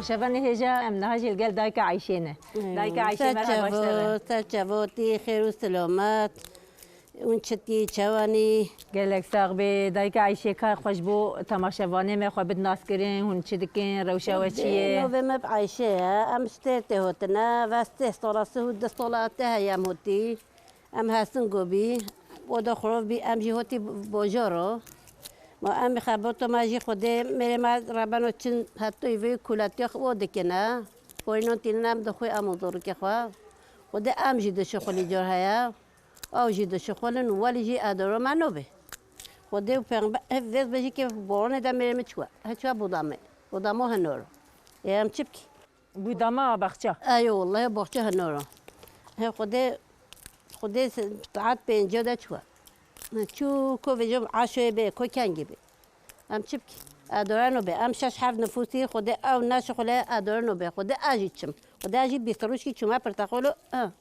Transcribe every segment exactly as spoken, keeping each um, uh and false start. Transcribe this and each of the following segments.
Şevanê hêja em niha jî li gel dayika Eyşê ne. Dayika Eyşê, merheba, baş te be. Ser çevo, ser çevo, tî xêr û silamet. Hûn çi tî, çawanî? Gelek sax be. Dayika Eyşê, ka xwe ji bo temaşevanê me xwe bid naskirin, hûn çi dikin, rewşa we çi ye? Navê me bi Eyşe ye. Em ji Têrtê hotine. Ve sê sala, sih û du sala te heye em hotî. Em Hesingo bî, oda xirov bî, em jî hotî bojoro. Ma em xebata me jî Xwedê mêrê me rebeno çin hetoyî vê kulatiya xwe o dikine. Oynon tînin em dixwe em û zorikê xwe. Xwedê em jî dişixulî cor heye. Ew jî dişixulin û welî jî edoro me nobe. Xwedê û pêxember, ev vêz be jî ke boronê de mêrê min çiwe. He çiwa budame. Budamo hinoro. Ê em çi bikî? Budama baxça. Ayo, wallahî baxça hinoro. He Xwedê, Xwedê saet pêncî de çû. Çû ko vêjim aşoyê bê, ko kengî bê. Em çi bikî? Adorano bê. Em şeş heft nifûsî, Xwedê ew naşixule adorano bê. Xwedê a jî çim. Xwedê a jî bîst rojkî çûme pirtexolo, ha.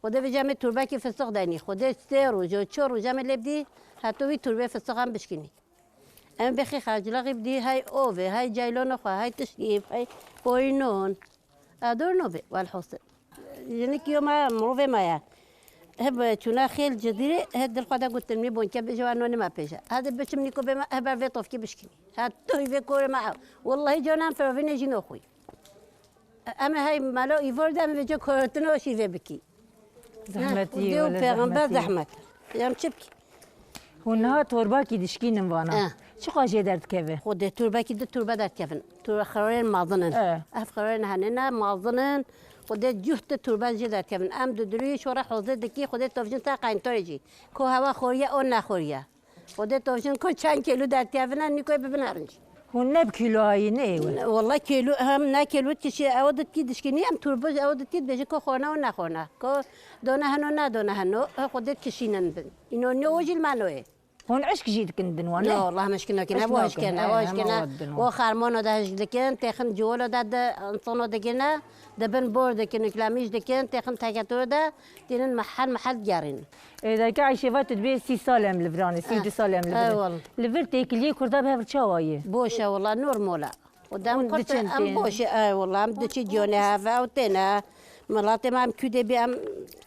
Xwedê vêja me turbekî fistix daynî. Xwedê sê roj, çar roj em ê lê bidî, heto wî turbê fistix em bişkînî. Em bêxî xercilexî bidî, hey ovê, hey ceylona xwe, hey tiştî, hey poynon. Adorno bê, welhasil. Jinikî yo me, mirovê me ye. He bi çûna xêl cidîrê, he dil xwe de gotin, mî bonke bêje, wa nonê me pêje. Hadi biçim nîko bê me, he ber vê tofkî bişkînî. He toy vê korê me ew. Wallahî canan firovînê jî noxwî. Em ê hey melo îvor de em vêce koretina şîvê bikî. Zehmetî ye, Xwedê û wele pêxember zehmetî ye. Zehmet. Em çi bikî? Hûn niha torbakî dişkînin vana. Eh. Çiqa jê derdikeve? Xwedê torbakî du torbe derdikevin. Torbe xirarên mazin in. Eh. Ev xirarên henê ne mazin in. Xwedê cuh tu torbe jê derdikevin. Em di durî şora hozê dikî, Xwedê tovjin te qeyntorê jî. Ko hewa xoriye, o nexoriye. Xwedê tovjin ko çend kêlû derkevine, nîkoy bibin herinc. Hûn ne bi kîloyî ne ê we? Walla kêlû, hem ne kêlû kişî, ew ditkî dişkînî, em turbû ew ditkî dibêjin ko xona û nexona. Ko dona heno, ne dona heno, he Xwedê kişînin bin. Îno ne o jî li me noyê. Hûn eşk jî dikin din wan, ne? Walla em eşk nakin, eşk ew eşk nakin, ne, ew eşk ne. O xermano de hişk dikin, têxin ciwolo de, de, insano digine, dibin bor dikin, û kilamîş dikin, têxin teketoro de, tînin mehel mehel digerîn. Ê, dayika Eyşê va tu dibê sî sal em li vir anî, sî û du sal em li vir. Ey wal. Li vir têkiliyê Kurda bi hev çawa ye? Boş e wala, normal e. O dem Hûn kurt diçin em tê. Boş e, ey wala, em diçî ciyonê hev ew têne. Milatê me em kûdê bî em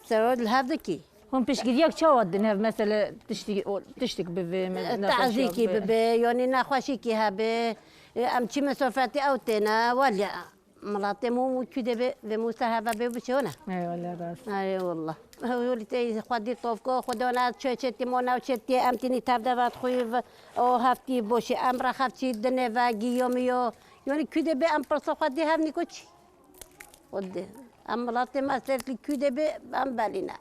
sero li hev dikî. Hûn piştgiriyek çawa din hev, mesele tiştik, o, tiştik bivê, me-, E, nexweşiyek tazîkî bivê? Bibê, yanî nexweşîkî hebê. E, em çî misafirtî ew têne, wala. Milatê mû û kû dê bê, vê mû ser heve bê û biçe ne. Ey wele rast. Ey wallah. Ew yolî tê xwedî tovko, xwedê ona çê çê tî mona û çê tî em tînî tev de vat xwî v-, o heftî boşî em re xev çî dinê ve giyo miyo. Yonî kû dê bê em pirsa xwedî hev nîko çî. Xwedê. Em milatê me serkî kû dê bê em belîne.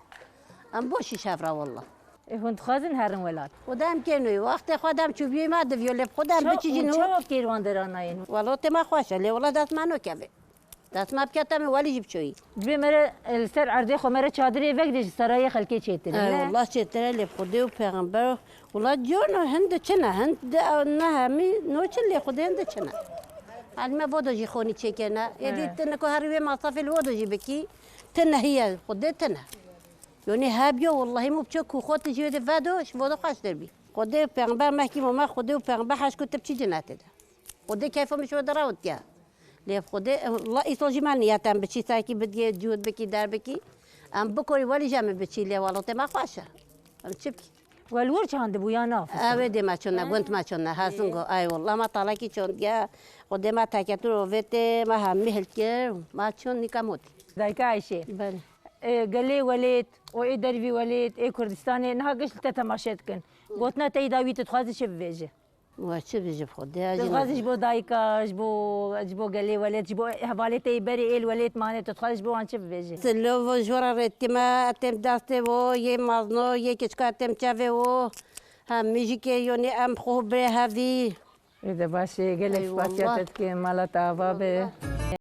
Em boşî şev re wallah. Ê, hûn dixwazin herin welat? Xwedê em kênoyî. Wextê xwe dem çûbiyê me diviyo lê xwedê em Çawa, biçîjin hûn hûn. Çawa kêrwan deranayên hûn? Wala tê me xweş e, lê wala dest me nokeve. Dest me bikete min welî jî biçoyî. Dibê me re, e, li ser erdê xwe me re çadrê vek dê ji serayê xelkê çêtir e, Ey ne? Wallah çêtir e, lê Xwedê û pêxember. Wala ciyano hin diçine, hin di, ne hemî noçin lê Xwedê hin diçine. Halî me vodo jî xonî çêkene. Êdî He. Tu niko herî wê masrafê li vodo jî bikî. Tu nehiye, Xwedê tine. Yonî hebiyo, wellahî mû biço ku xwe tu jî wê de vedo, ji bo de xweş derbî. Xwedê pêxember mehkî mama, Xwedê û pêxember heş ku tu biçî cinetê de. Xwedê keyfa min ji wê de rawitiye. Lê Xwedê, la îsal jî me niyet em biçî, serkî bidiyê, cûd bikî, der bikî. Em bikorî, welî jî em biçî, lê welatê me xweş e. Em çi bikî? Wel wir çandibû ya nav? Ew ê dê me çonne, gund me çonne, Hesingo. Ay wallah, me talakî çondiye. Xwedê me teketur ovêtê, me hemî hilkir, me çon nîka motî. Dayika Eyşê. Belê. Ê, gelê welêt û ê dervî welêt, ê Kurdistanê, niha giş li te temaşe dikin. Gotina te yî dawî tu dixwazî çi bivêjî? Wa çi bijî Xwedê, Tu dixwazî ji bo dayika, ji bo, ji bo gelê welêt, ji bo hevalê te yî berê ê li welêt mane, tu dixwazî ji bo wan çi bivêjî? Silovo ji we re rêtî me, têm destê wo, yê mazno, yê kiçka têm çavê wo. Hem mijîkê yonî em xwe birê hevî. Ê de baş e, gelek spasiya te dikim, mala te ava be.